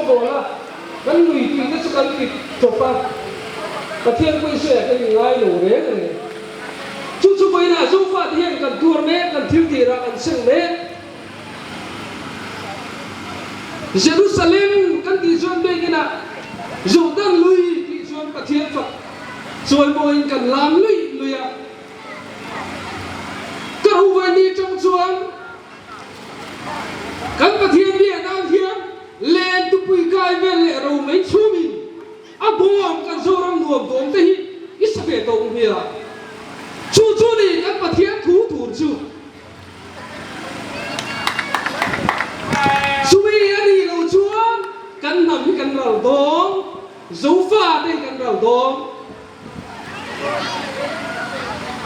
Sawngbawl a, kan lui tui te chu kan ti tawp a, Pathian pawh i sawiah kan inngai lo reng reng. Chu chu vawiinah Zofate hian kan tuar mek, kan thil tirah kan seng mek. Jerusalem kan tih chuan biakinah Jordan lui tih chuan Pathian fak chawimawiin kan lam luih luih a. Ka ruvaini tang chuan kan Pathian biak nan hian len tupui kai vel leh romei chhumin a bawm kan Zoram nuam dawm te hi i sa ve tawh ang hmel a. Chu chu ni kan Pathian thu tur chu. Chumi a nih loh chuan kan hnam hi kan ral dawn, Zofa te hi kan ral dawn.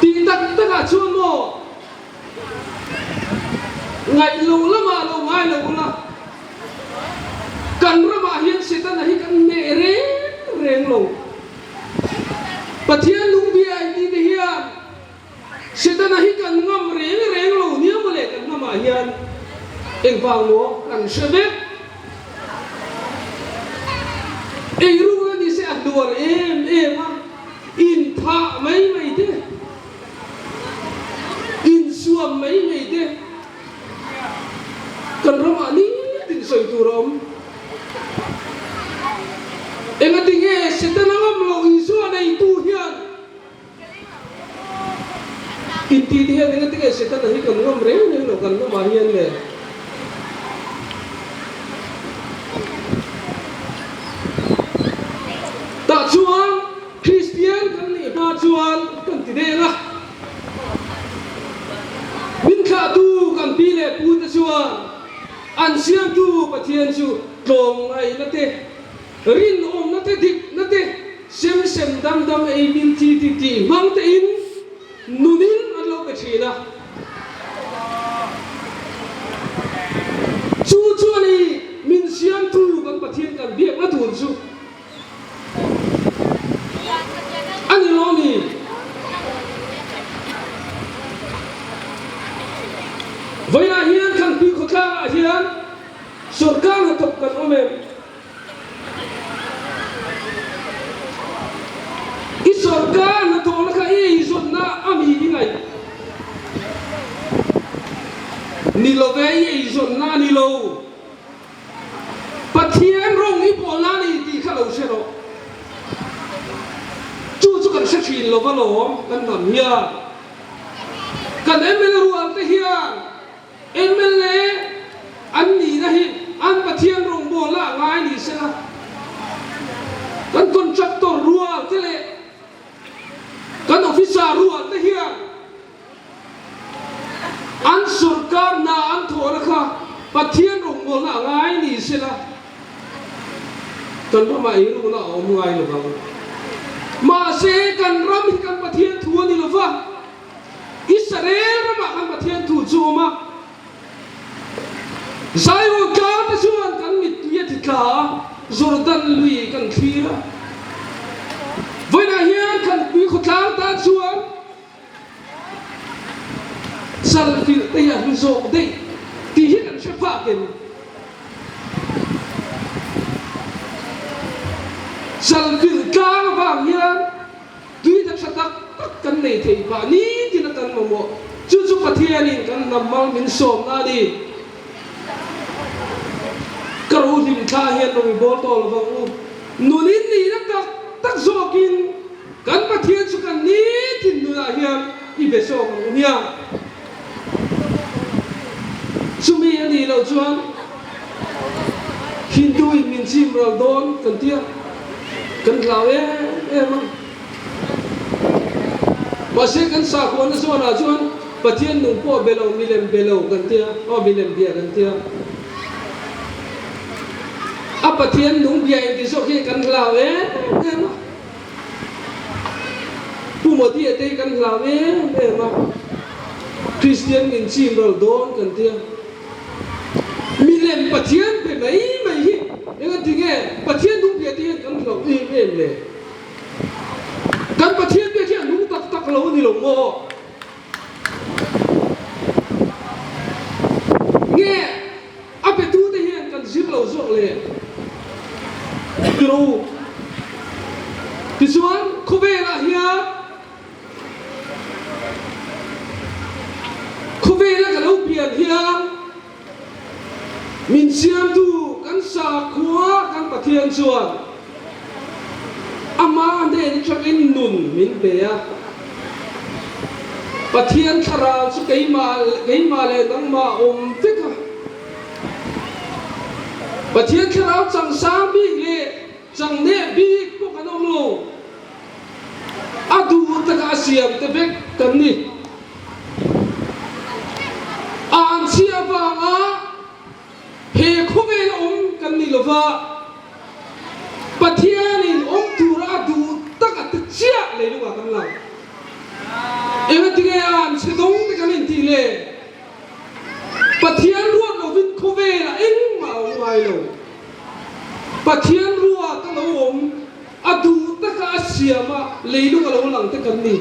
Tih tak takah chuan maw ngaih lo lamah lo ngai lo ula, kan ramah hian Setana hi kan hneh reng reng lo. Pathian lungbiai tih te hian Setana hi kan ngam reng reng lo nia maw le kan hnamah hian engvang maw kan hre vek. Eirukna ni se a hluar em em a, inthah mai mai te, insuam mai mai te kan ramah nitin sawi tur a awm. Engatinge Setana ngam loh Isua neitu hian Inti te hian engati nge Setana hi kan ngam reng reng lo kan lamah hian le? Tah chuan Kristian kan nih hma chuan kan ti deng a, min thlahtu kan pi leh pu te chuan an siamtu Pathian chu tlawmngaihna te, Rinawmna te dikna te sem sem dam dam ei bil chi ti tih hmang tein nunin an lo pe thin a. Chu chuan i min siamtu kan Pathian kan biakna tur chu a ni lo ni. Vawiinah hian Thlanpui khawtlangah hian sorkar hnathawk kan awm em? I sorkar hnathawhna kha i eizawnna a mi i ngaih ni lo ve, i eizawnna a ni lo. Pathian rawng i pawlna a ni tih kha lo hre rawh. Chu chu kan hre thin lo va lawm kan hnam hian. Kan mla rual te hian Mla an nihna hi an Pathian rawngbawlna a ngai ni sela, kan contractor rual te leh kan officer rual te hian an sorkar hna an thawhna kha Pathian rawngbawlna a ngai ni sela, kan ramah eirukna a awm ngai lovang. Mahse, kan ram hi kan Pathian thu a ni lova. Israel ramah khan Pathian thu chu awm a, Zion tlang te chuan kan mittui a ti tla a, Jordan lui kan thlir a. Vawiinah hian Khanpui khawtlang tan chuan Chalfilh te hi a hlu zawk daih tih hi kan hre phak em? Chalfilh tlang avang hian Tui ta tha tak tak kan nei thei phah nitin a kan mamawh. Chu chu Pathianin kan hnam mal min sawmna a ni. Ka ro hlim thla hian rawn i bawl tawh lovang u. Nunin nihna tak tak zawkin kan Pathian chu kan nitin nunah hian i be zawk ang u nia. Chumi a nih loh chuan Hindu in min chim ral dawn kan tia kan hlau em em a. Mahse kan sakhuana zawnah chuan Pathian nung pawh be lo milem be lo kan tia, aw milem bia kan tia. A Pathian nung bia inti zawk hi kan hlau em em a. Pu Modi a te hi kan hlau em em a, Kristian min chim ral dawn kan tia. Milem Pathian pe mai mai hi eng a ti nge Pathian nung bia te hian kan hlauh em em le? Kan Pathian bia hi a nung tak tak lo a ni lo maw? Nge a betute hian kan zir lo zawk le? Ti rawh u. Tichuan, khawvelah hian khawvela ka lo pian hian min siamtu kan sakhua kan Pathian chuan amah hnen atangin nun min pe a. Pathian thlarau chu keimah keimah leh nangmah awm vek a. Pathian thlarau changsang bik leh changneh bik pawh kan awm lo. A duh taka a siam te vek kan ni. A an chhiah avanga he khawvel a awm kan ni lova, Pathianin awm tura a duh taka te chiah leilungah kan lang. Engatinge a an chhe dawng te kan intih le? Pathian ruat lovin khawvelah engmah a awm ngai lo. Pathian ruat a lo awm, a duh taka a siam a, leilung a lo lang te kan ni.